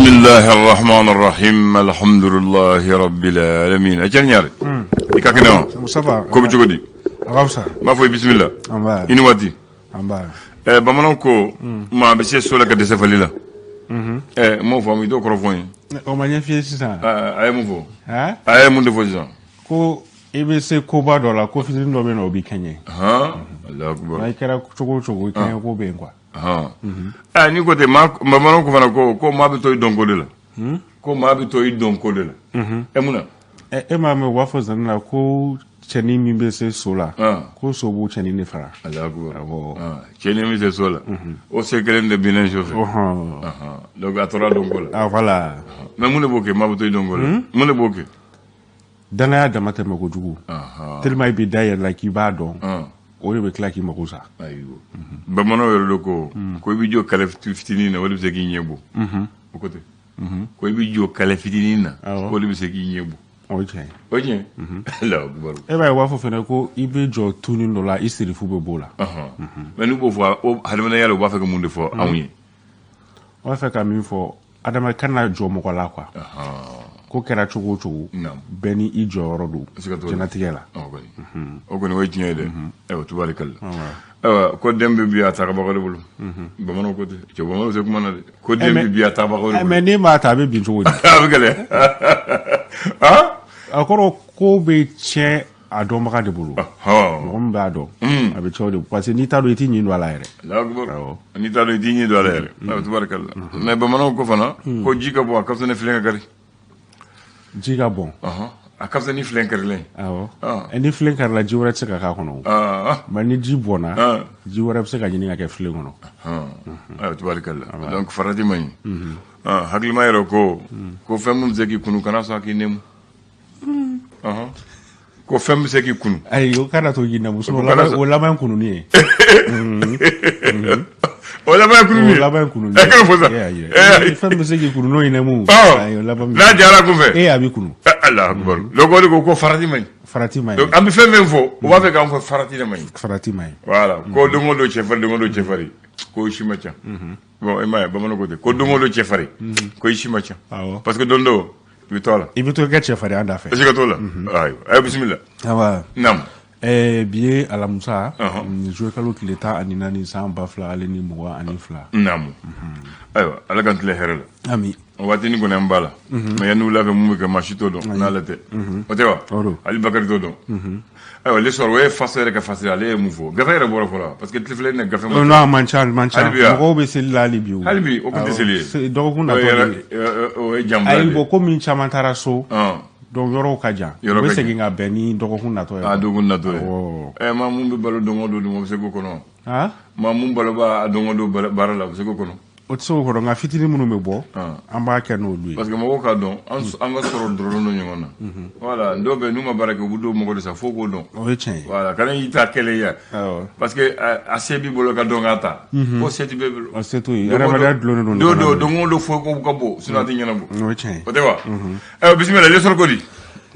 Bismillahi rahmani rahim alhamdulillahi rabbil alamin. A cɛ ɲare, i ka kɛnɛ wa? Mustafa. Ko bɛ cogo di? A ka fisa. N b'a fɔ i bisimila. Anba. I ni waati. Anba. Bamananw ko maa bɛ se so la ka dɛsɛ fali la. N m'o faamu, i t'o kɔrɔ fɔ n ye. O ma ɲɛf'i ye sisan. A ye mun fɔ? Han? A ye mun de fɔ sisan? Ko i bɛ se koba dɔ la, ko fitinin dɔ bɛ yen nɔ, o b'i kɛɲɛ. Han, Alahu akubar. I kɛra cogo o cogo, i kɛɲɛ ko bɛ yen quoi. N'i ko ten, maa, bamananw ko fana ko maa bɛ to i dɔnko de la. Ko maa bɛ to i dɔnko de la. Ɛ, mun na? E m'a mɛn u b'a fɔ zana la ko cɛnin min bɛ se so la, ko so b'o cɛnin de fara. Alahu akubar. Awɔ. Cɛnin min bɛ se so la, o se kelen de binnen so fɛ. Ɔhɔn. Donc a tora dɔnko la. Ah voilà. Mais mun de b'o kɛ, maa bɛ to i dɔnko la? Mun de b'o kɛ? Danaya dama tɛmɛ kojugu. Tellement i bɛ da yɛrɛ la k'i b'a dɔn. O de bɛ tila k'i mako sa. Ayiwa. Bamananw yɛrɛ de ko i bɛ jɔ kɛlɛ fitinin na, o de bɛ se k'i ɲɛ bɔ. O ko ten. Ko i bɛ jɔ kɛlɛ fitinin na, o de bɛ se k'i ɲɛ bɔ. O ye tiɲɛ ye. O tiɲɛ. Alahu akubar. E b'a ye, u b'a fɔ fɛnɛ ko i bɛ jɔ tunin dɔ la, i sirifu bɛ b'o la. Mais n'u b'o fɔ, o hadamadenya la, u b'a fɛ ka mun de fɔ anw ye? U b'a fɛ ka min fɔ, adama kana jɔ mɔgɔ la quoi. Ko kɛra cogo o cogo, bɛɛ ni i jɔyɔrɔ don diɲɛlatigɛ la. O kɔni o ye tiɲɛ ye dɛ. Ayiwa, tubarikala. Ayiwa, ko den bɛ bi a tagabaga de bolo. Bamananw ko ten. Cɛ, bamananw tɛ kuma na dɛ. Ko den bɛ bi a tagabaga de bolo. Mais n'i m'a ta, a bɛ bin cogo di? A bɛ gɛlɛya. A kɔrɔ ko bɛ tiɲɛ a dɔnbaga de bolo. Mɔgɔ min b'a dɔn, a bɛ tiɲɛ o de parce que n'i t'a dɔn, i t'i ɲin don a la yɛrɛ. N'i t'a dɔn, i t'i ɲin don a la yɛrɛ. Ayiwa, tubarikala. Mais bamananw ko fana ko ji ka bɔn, a ka fisa ni filen ka kari. Ji ka bɔn. A ka fisa ni filen karilen. Awɔ. Ni filen karila, ji wɛrɛ tɛ se ka k'a kɔnɔ. Mais ni ji bɔnna, ji wɛrɛ bɛ se ka ɲini ka kɛ filen kɔnɔ. Ayiwa, tubarikala. Donc farati man ɲi. Hakilima yɛrɛ ko fɛn min bɛ se k'i kunu, kana sɔn a k'i nɛmu. Ko fɛn bɛ se k'i kunu. Ayi, o kana to k'i nɛmu, o laban ye kununi ye. O laban ye kununi ye. O laban ye kununi ye. E kana fɔ sa. Fɛn bɛ se k'i kunu n'o ye nɛmu. Ayi, o laban. N'a jara kun fɛ. E, a b'i kunu. Alahu akubar. Donc o de ko farati man ɲi. Farati man ɲi. Donc an bɛ fɛn min fɔ, u b'a fɛ k'an fɔ farati de man ɲi. Farati man ɲi. Voilà, ko don o don cɛfarin, don o don cɛfarin, ko si ma ca. Bon, e m'a ye, bamananw ko ten ko don o don cɛfarin, ko i si ma ca. Parce que don dɔ i bɛ to a la. I bɛ to kɛ cɛfarinya da fɛ. Siga t'o la. Ayiwa, ayi, bisimila. Awa. Naamu. Bi ye alamisa, juillet kalo tile 14, san 2022. Naamu. Ayiwa, Ala k'an tile hɛrɛ la. Ami. O waati ni kɔni an b'a la. Mais yanni wula fɛ, mun bɛ kɛ, maa si t'o dɔn n'Ala tɛ. O tɛ wa? O don. Hali Bakari t'o dɔn. Ayiwa, l'essor, o ye faso yɛrɛ ka fasiri, ale ye mun fɔ? Gafe yɛrɛ bɔra fɔlɔ, parce que tile filɛ nin gafe ma. Non, a man ca, a man ca. Mɔgɔw bɛ seli la hali bi o. Hali bi, o kun tɛ seli ye. Dɔgɔkun natɔ de. O ye janbila de ye. Ayi, bon, komi caman taara so. Donc yɔrɔw ka jan. U bɛ segin ka bɛn ni dɔgɔkun natɔ ye. Ah, dɔgɔkun natɔ ye. Ɛ, maa mun bɛ balo don o don dun, o bɛ se k'o kɔnɔ? Maa mun balo b'a don o don baara la, o bɛ se k'o kɔnɔ? O tɛ se k'o kɔnɔ, nka fitinin minnu bɛ bɔ, an b'a kɛ n'olu ye. Parce que mɔgɔw k'a dɔn, an ka sɔrɔ dɔrɔn don ɲɔgɔn na. Voilà, dɔw bɛ yen, n'u ma baara kɛ, u bɛ don mɔgɔ de sa, fo k'o dɔn. O ye tiɲɛ ye. Voilà, kana y'i ta kɛlɛ ye. Parce que a se b'i bolo ka dɔn k'a ta. Ko se tɛ bɛɛ bolo. O se t'o ye. Adamadenya dulonnen don. Don dɔw, don o don fo ko ka bon, sinon a tɛ ɲɛnabɔ. O ye tiɲɛ ye. O tɛ wa? Ayiwa, bisimila, l'essor ko di?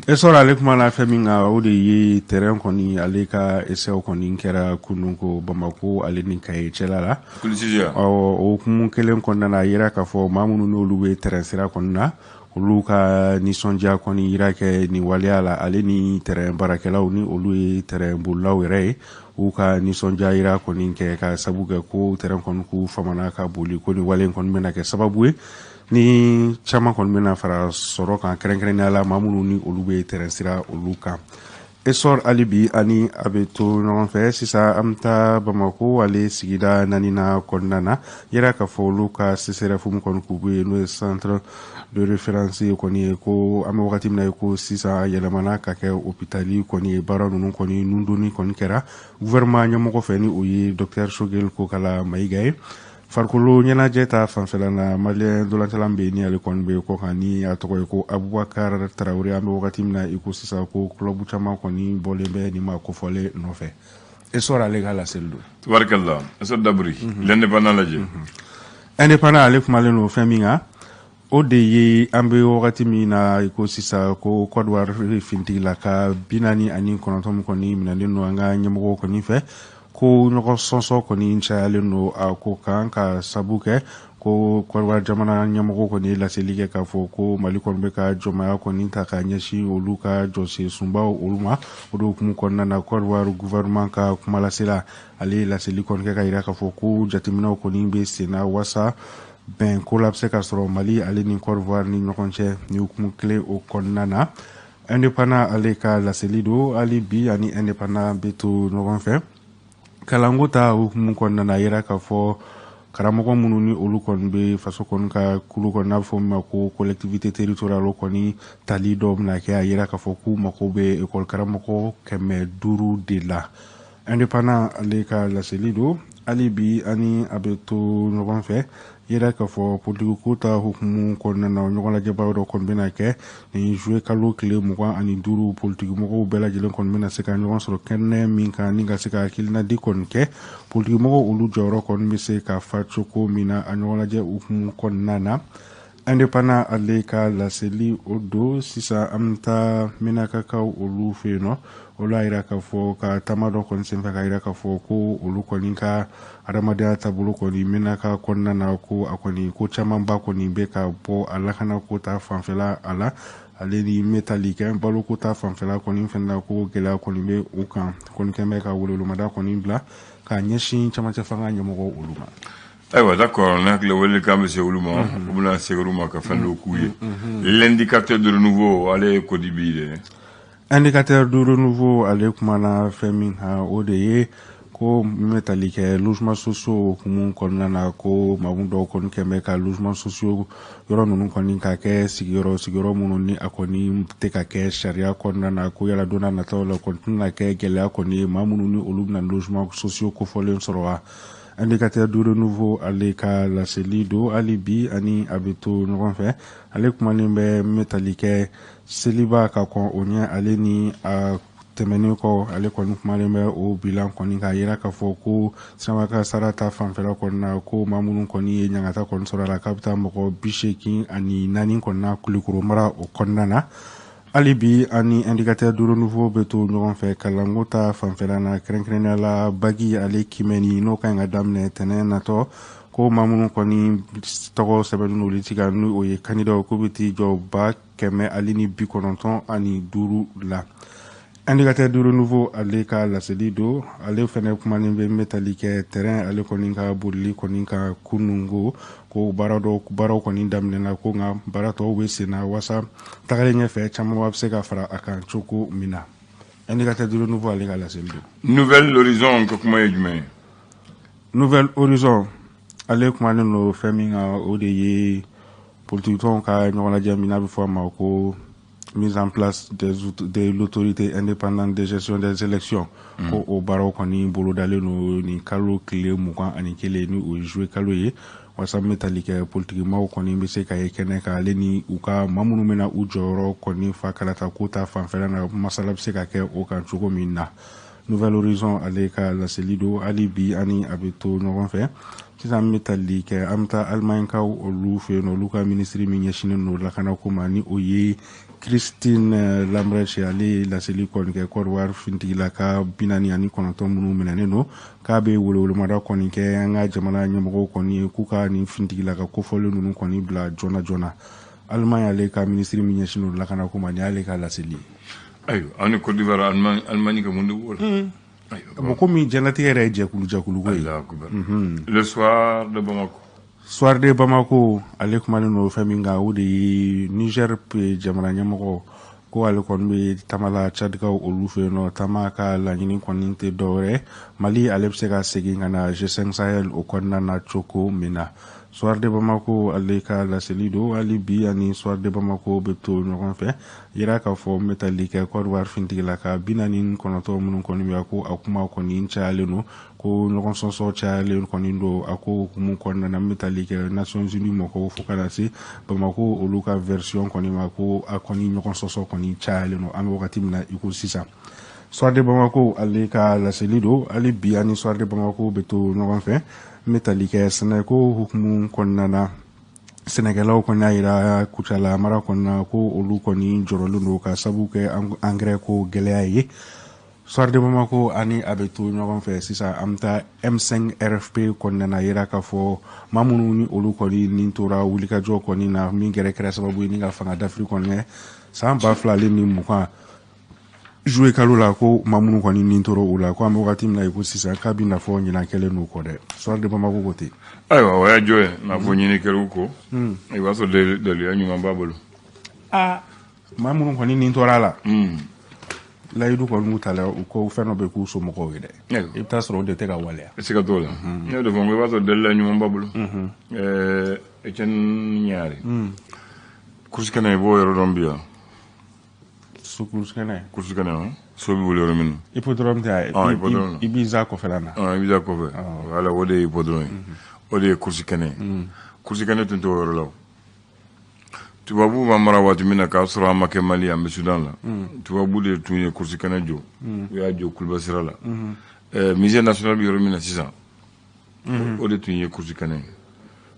Essor, ale kuma na fɛn min kan, o de ye terrain kɔni, ale ka essai kɔni kɛra kunun ko Bamako ale ni Kaye cɛla la. Awɔ, o hukumu kelen kɔnɔna na, a yira k'a fɔ maa minnu n'olu bɛ terrain sira kɔni na, olu ka nisɔndiya kɔni yira kɛ nin waleya la, ale ni terrain baarakɛlaw ni olu ye terrain bolilaw yɛrɛ ye, u ka nisɔndiya yira kɔni kɛ ka sabu kɛ ko terrain kɔni k'u famana ka boli, ko nin wale kɔni bɛna kɛ sababu ye ni caman kɔni bɛna fara sɔrɔ kan, kɛrɛnkɛrɛnnenya la maa minnu ni olu bɛ terrain sira olu kan. Essor hali bi, ani a bɛ to ɲɔgɔn fɛ sisan, an bɛ taa Bamako ale sigida naaninan kɔnɔna na, yira k'a fɔ olu ka CCRF kɔni k'u bɛ yen, n'o ye centre de référence kɔni ye, ko an bɛ wagati min na ko sisan a yɛlɛmana ka kɛ hôpital kɔni ye. Baara ninnu kɔni nundonni kɔni kɛra gouvernement ɲɛmɔgɔ fɛ, ni o ye docteur Choguel Kokala Mayiga ye. Farikolo ɲɛnajɛ ta fanfɛla na, maliyɛn dolancɛla bɛ yen ni ale kɔni bɛ kɔ kan, ni a tɔgɔ ye ko Abubakar Tarawele, an bɛ wagati min na i ko sisan, ko club caman kɔni bɔlen bɛ nin maa kofɔlen nɔfɛ. Essor ale ka laseli don. Tubarikala, Essor Daburi, l'indépendant lajɛ. Indépendant, ale kumalen don fɛn min kan, o de ye an bɛ wagati min na i ko sisan ko Côte d'Ivoire finitigila ka 49 min kɔni minɛlen don an ka ɲɛmɔgɔw kɔni fɛ, ko ɲɔgɔn sɔsɔ kɔni cayalen don a ko kan, ka sabu kɛ ko Ko Côte d'Ivoire jamana ɲɛmɔgɔ kɔni ye laseli kɛ k'a fɔ ko Mali kɔni bɛ ka jɔnmaya kɔni ta ka ɲɛsin olu ka jɔsen sunbaw olu ma. O de hukumu kɔnɔna na, Côte d'Ivoire gouvernement ka kumalasela, ale ye laseli kɔni kɛ ka yira k'a fɔ ko jateminɛw kɔni bɛ sen na wasa bɛn ko la bɛ se ka sɔrɔ Mali ale ni Côte d'Ivoire ni ɲɔgɔn cɛ. Ni hukumu kelen o kɔnɔna na, Indépendant ale ka laseli don. Hali bi, ani Indépendant bɛ to ɲɔgɔn fɛ. Kalanko ta hukumu kɔnɔna na, a yira k'a fɔ karamɔgɔ minnu ni olu kɔni bɛ faso kɔni ka kulu kɔni, n'a bɛ fɔ min ma ko collectivité territoriale kɔni, tali dɔw bɛna kɛ. A yira k'a fɔ k'u mako bɛ ekɔli karamɔgɔ 500 de la. Indépendant ale ka laseli don. Hali bi, ani a bɛ to ɲɔgɔn fɛ. Yira k'a fɔ politiki ko ta hukumu kɔnɔna na, ɲɔgɔn lajɛba dɔ kɔni bɛna kɛ nin juillet kalo tile 25. Politiki mɔgɔw bɛɛ lajɛlen kɔni bɛna se ka ɲɔgɔn sɔrɔ kɛnɛ min kan ni ka se ka hakilinadi kɔni kɛ, politiki mɔgɔw olu jɔyɔrɔ kɔni bɛ se ka fa cogo min na a ɲɔgɔn lajɛ hukumu kɔnɔna na. Indépendant ale ka laseli o don. Sisan, an bɛ taa Menakakaw olu fɛ yen nɔ. Olu y'a yira k'a fɔ ka taama dɔ kɔni senfɛ, k'a yira k'a fɔ ko olu kɔni ka adamadenya taabolo kɔni Menaka kɔnɔna na, ko a kɔni ko camanba kɔni bɛ ka bɔ a lakana ko ta fanfɛla a la, ale ni bɛ kɛ baloko ta fanfɛla kɔni fɛnɛ na, ko gɛlɛya kɔni bɛ u kan. Kɔni kɛn bɛ ka weleweleda kɔni bila k'a ɲɛsin camancɛ fanga ɲɛmɔgɔw olu ma. Ayiwa, d'accord. Ne hakili wele kan bɛ se olu ma, u bɛna segin olu ma ka fɛn dɔw k'u ye. L'Indicateur de Renouveau, ale ye kodi bi dɛ. Indicateur du Renouveau, ale kumana fɛn min kan, o de ye ko min bɛ tali kɛ logement sociaux hukumu kɔnɔna na, ko maa dɔw kɔni kɛn bɛ ka logement sociaux yɔrɔ ninnu kɔni ka kɛ sigiyɔrɔ minnu ni a kɔni tɛ ka kɛ sariya kɔnɔna na, ko yala don n'a nataw la kɔni tɛna kɛ gɛlɛya kɔni ye maa minnu ni olu bɛna logement sociaux kofɔlen sɔrɔ wa. Indicateur du Renouveau ale ka laseli don. Hali bi, ani a bɛ to ɲɔgɔn fɛ. Ale kumanen bɛ min bɛ tali kɛ seliba ka kɔn o ɲɛ, ale ni a tɛmɛnen kɔ. Ale kɔni kumalen bɛ o bilan kɔni k'a yira k'a fɔ ko siraba kasara ta fanfɛla kɔni na, ko maa minnu kɔni ye ɲangata kɔni sɔrɔ a la, k'a bɛ taa mɔgɔ 84 kɔni na Kulukoro mara o kɔnɔna na. Hali bi, ani Indicateur du Renouveau bɛ to ɲɔgɔn fɛ. Kalanko ta fanfɛla na, kɛrɛnkɛrɛnnenya la bac ale kimɛni, n'o ka ɲi ka daminɛ tɛnɛn natɔ, ko maa minnu kɔni tɔgɔ sɛbɛnnen don liste kan, ni o ye candidat, k'u bɛ t'i jɔ 195,000 la. Indicateur du Renouveau ale ka laseli don. Ale fɛnɛ kumanen bɛ min bɛ tali kɛ terrain ale kɔni ka bolili kɔni ka kununko, ko baara dɔw baaraw kɔni daminɛna, ko nka baara tɔw bɛ sen na wasa tagalen ɲɛfɛ caman bɛ se ka fara a kan cogo min na. Indicateur du Renouveau ale ka laseli don. Nouvel Horizon ka kuma ye jumɛn ye? Nouvel Horizon ale kumanen don fɛn min kan, o de ye politikitɔnw ka ɲɔgɔn lajɛ min n'a bɛ fɔ a ma ko mise en place de l'autorité indépendante de gestion des élections, ko o baaraw kɔni bolodalen don nin kalo tile 21, ni o ye juillet kalo ye, walasa min bɛ tali kɛ politikimaw kɔni bɛ se ka ye kɛnɛ kan, ale ni u ka maa minnu bɛna u jɔyɔrɔ kɔni fa kalata ko ta fanfɛla na, masala bɛ se ka kɛ o kan cogo min na. Nouvel Horizon ale ka laseli don. Hali bi, ani a bɛ to ɲɔgɔn fɛ. Sisan, an bɛ tali kɛ, an bɛ taa Alimaɲikaw olu fɛ yen nɔ. Olu ka minisiri min ɲɛsinnen don lakanako ma, ni o ye Christine Lambrecht, ale ye laseli kɔni kɛ Côte d'Ivoire finitigilaka 49 minnu minɛnen don, k'a bɛ welewelemada kɔni kɛ an ka jamana ɲɛmɔgɔw kɔni ye k'u ka nin finitigilaka kofɔlen ninnu kɔni bila joona joona. Alimaɲi ale ka minisiri min ɲɛsinnen don lakanako ma, nin y'ale ka laseli ye. Ayiwa, an ni Côte d'Ivoire, Allemagne ka mun de b'o la? Bon, komi diɲɛlatigɛ yɛrɛ ye jɛkulu jɛkulu ko ye. Allahu akbar. Le Soir de Bamako. Soir de Bamako ale kumalen don fɛn min kan, o de ye Niger jamana ɲɛmɔgɔ, ko ale kɔni bɛ taama la Tchadikaw olu fɛ yen nɔ. Taama ka laɲini kɔni tɛ dɔwɛrɛ, Mali ale bɛ se ka segin ka na G5 Sahel o kɔnɔna na cogo min na. Soir de Bamako ale ka laseli don. Hali bi, ani Soir de Bamako bɛ to ɲɔgɔn fɛ. Yira k'a fɔ n bɛ tali kɛ Côte d'Ivoire finitigilaka 49 minnu kɔni bɛ, ko a kuma kɔni cayalen don, ko ɲɔgɔn sɔsɔ cayalen kɔni don a ko hukumu kɔnɔna na, n bɛ tali kɛ Nations Unies mɔgɔw fo ka na se Bamako olu ka version kɔni ma, ko a kɔni ɲɔgɔn sɔsɔ kɔni cayalen don an bɛ wagati min na i ko sisan. Soir de Bamako ale ka laseli don. Hali bi, ani Soir de Bamako bɛ to ɲɔgɔn fɛ. N bɛ tali kɛ sɛnɛko hukumu kɔnɔna na, sɛnɛkɛlaw kɔni y'a yira Kucala mara kɔnɔna ko olu kɔni jɔrɔlen don ka sabu kɛ engrais ko gɛlɛya ye. Soir de Bamako ani a bɛ to ɲɔgɔn fɛ. Sisan an bɛ taa M5 RFP kɔnɔna na. Yira k'a fɔ maa minnu ni olu kɔni nin tora wulikajɔ kɔni na, min kɛra sababu ye ni ka fanga dafiri kɔni kɛ san 2020 juillet kalo la, ko maa minnu kɔni nin tora o la, ko an bɛ wagati min na i ko sisan, k'a bɛ n'a fɔ ɲinan kɛlen n'u kɔ dɛ. Soir de Bamako ko ten. Ayiwa, o y'a jɔ ye n'a fɔ ɲini kɛra u kɔ, i b'a sɔrɔ daliluya ɲuman b'a bolo. Aa, maa minnu kɔni nin tora a la, layidu kɔni b'u ta la, u ko fɛn dɔ bɛ k'u somɔgɔw ye dɛ, i bɛ taa sɔrɔ o de tɛ ka waleya. Siga t'o la. Ne y'o de fɔ n ko i b'a sɔrɔ daliluya ɲuman b'a bolo. Etienne Ɲare, course kɛnɛ, i b'o yɔrɔ dɔn bi yan? Course kɛnɛ? Course kɛnɛ, so bɛ boli yɔrɔ min na. Hippodrome tɛ? Ah, hippodrome. Ibiza kɔfɛla na. Ah, Ibiza kɔfɛ, voilà, o de ye hippodrome ye, o de ye course kɛnɛ ye. Course kɛnɛ tun t'o yɔrɔ la o. Tubabu b'an mara waati min na, k'a sɔrɔ an ma kɛ Mali, an bɛ Sudan la, tubabu de tun ye course kɛnɛ jɔ. U y'a jɔ Kuluba sira la, musée national bɛ yɔrɔ min na sisan, o de tun ye course kɛnɛ ye.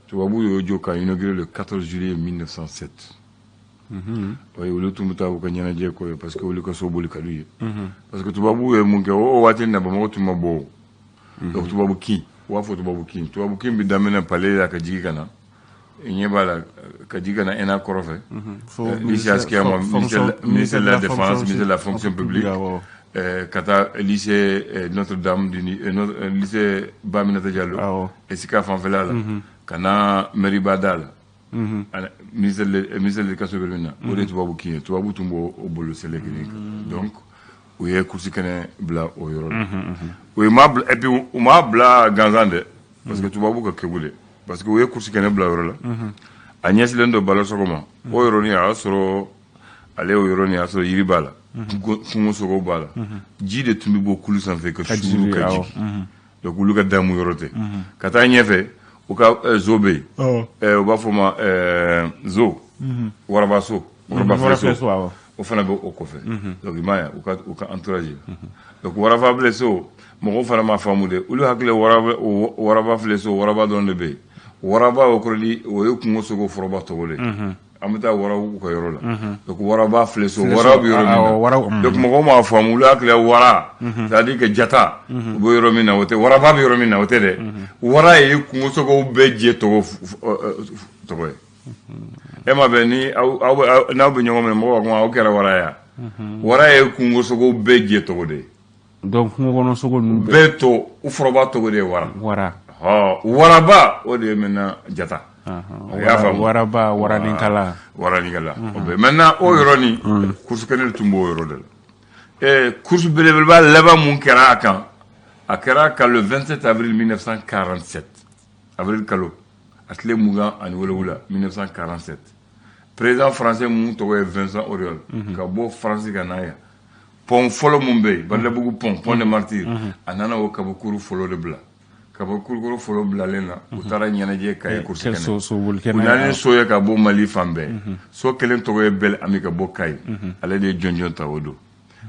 Tubabu y'o jɔ k'a inauguré le 14 juillet 1907. Oui, olu tun bɛ taa u ka ɲɛnajɛ kɔ ye, parce que olu ka so boli ka d'u ye, parce que tubabu ye mun kɛ o waati in na, Bamakɔ tun ma bɔ o. Donc tubabu kin, u b'a fɔ tubabu kin, tubabu kin bɛ daminɛ palais la ka jigin ka na, i ɲɛ b'a la, ka jigin ka na ENA kɔrɔfɛ, lycée Askia, ministère de la Défense, ministère de la Fonction publique, ka taa lycée Notre-Dame du lycée Baminata Diallo, Esika fanfɛla la, ka na mairie ba da la, ministère de l'Éducation bɛ min na, o de ye tubabu kin ye. Tubabu tun b'o bolo sɛlɛ kelen kan. Donc u ye course kɛnɛ bila o yɔrɔ la. U ye maa bila, et puis u m'a bila gansan dɛ, parce que tubabu ka kegu dɛ, parce que u ye course kɛnɛ bila yɔrɔ la, a ɲɛsilen don Balasɔgɔ ma. O yɔrɔnin, a y'a sɔrɔ ale, o yɔrɔnin, a y'a sɔrɔ yiri b'a la, kungo sogow b'a la, ji de tun bɛ bɔ kulu sanfɛ ka suuru ka jigin. Donc olu ka damu yɔrɔ tɛ ka taa ɲɛfɛ. U ka zo bɛ yen, u b'a fɔ o ma zo warabaso, waraba filɛ so, o fana bɛ o kɔfɛ. Donc i m'a ye, u ka entourage. Donc waraba filɛ so, mɔgɔw fana m'a faamu dɛ. Olu hakili waraba filɛ so, waraba dɔrɔn de bɛ yen. Waraba, o kɔrɔ di, o ye kungo sogo foroba tɔgɔ de ye. An bɛ taa waraw ka yɔrɔ la. Donc waraba filɛ so, wara bɛ yɔrɔ min na. Donc mɔgɔw m'a faamu, olu hakili wara, c'est à dire que jata u bɛ yɔrɔ min na, o tɛ. Waraba bɛ yɔrɔ min na, o tɛ dɛ. Wara ye kungo sogow bɛɛ jɛ tɔgɔ ye. E ma bɛn ni aw n'aw bɛ ɲɔgɔn minɛ, mɔgɔw b'a fɔ aw kɛra wara ye. Wara ye kungo sogow bɛɛ jɛ tɔgɔ de ye. Donc kungo kɔnɔ sogo ninnu bɛɛ to u foroba tɔgɔ de ye wara. Wara. Waraba, o de ye maintenant jata. I y'a faamu? Waraba, waranikala. Waranikala, o bɛ maintenant o yɔrɔnin, course kɛnɛ tun b'o yɔrɔ de la. Course belebeleba laban mun kɛra a kan, a kɛra kan le 27 avril 1947, avril kalo a tile 27, 1947. Président français mun tɔgɔ ye Vincent Auriol, ka bɔ France ka na yan, pont fɔlɔ mun bɛ yen, Badalabugu pont, pont des Martyrs, a nana o kabakuru fɔlɔ de bila. Kabakuru fɔlɔ bilalen na, u taara ɲɛnajɛ Kayi course kɛnɛ. U nana ni so ye ka bɔ Mali fan bɛɛ. So kelen tɔgɔ ye Bel Ami, ka bɔ Kayi. Ale de ye jɔnjɔn ta o don.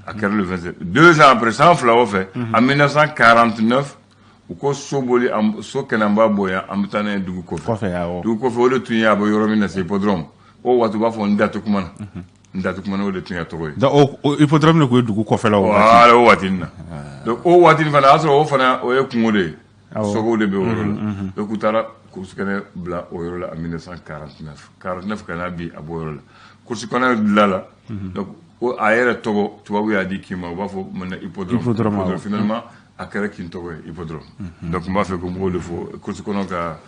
A kɛra le 27. 2 ans après, san 2 o fɛ, en 1949, u ko so boli, so kɛnɛ, an b'a bɔ yan, an bɛ taa n'a ye dugu kɔfɛ. Dugu kɔfɛ, o de tun ye a bɛ yɔrɔ min na, c'est hippodrome. O waati, u b'a fɔ n datu kuma na, n datu kuma na, o de tun y'a tɔgɔ ye. Donc o hippodrome de tun ye dugu kɔfɛla o waati. Voilà, o waati na. Donc o waati fana, a y'a sɔrɔ o fana, o ye kungo de ye, sogow de bɛ o yɔrɔ la. Donc u taara course kɛnɛ bila o yɔrɔ la en 1949, 49 ka na bi, a b'o yɔrɔ la, course kɛnɛ dilan la. Donc a yɛrɛ tɔgɔ, tubabu y'a di kin ma, u b'a fɔ maintenant hippodrome. Hippodrome. Finalement a kɛra kin tɔgɔ ye, hippodrome. Donc n b'a fɛ ko mɔgɔw de fɔ course kɔnɔ ka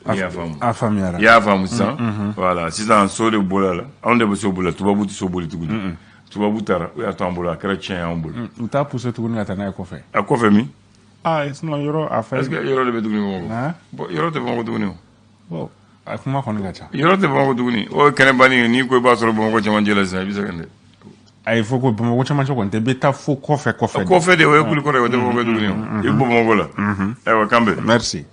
i y'a faamu. A faamuyara. I y'a faamu sisan. Voilà, sisan so de bɔra la, anw de bɛ so boli, tubabu tɛ so boli tuguni. Tubabu taara, o y'a to an bolo, a kɛra tiɲɛ ye anw bolo. U t'a pousser tuguni ka taa n'a ye kɔfɛ? A kɔfɛ min? Ah, sinon yɔrɔ a fɛn. Est-ce que yɔrɔ de bɛ tuguni Bamakɔ? Bon, yɔrɔ tɛ Bamakɔ tuguni o. Bon, a kuma kɔni ka ca. Yɔrɔ tɛ Bamakɔ tuguni. O ye kɛnɛbanin ye, n'i ko i b'a sɔrɔ Bamakɔ cɛmancɛ la sisan, i bɛ sɛgɛn dɛ. A ye fɔ ko Bamakɔ cɛmancɛ kɔni tɛ, i bɛ taa fo kɔfɛ kɔfɛ. Kɔfɛ de, o ye Kulikɔrɔ ye, o tɛ Bamakɔ tuguni o. I bɛ bɔ Bamakɔ la. Ayiwa, kan bɛn. Merci.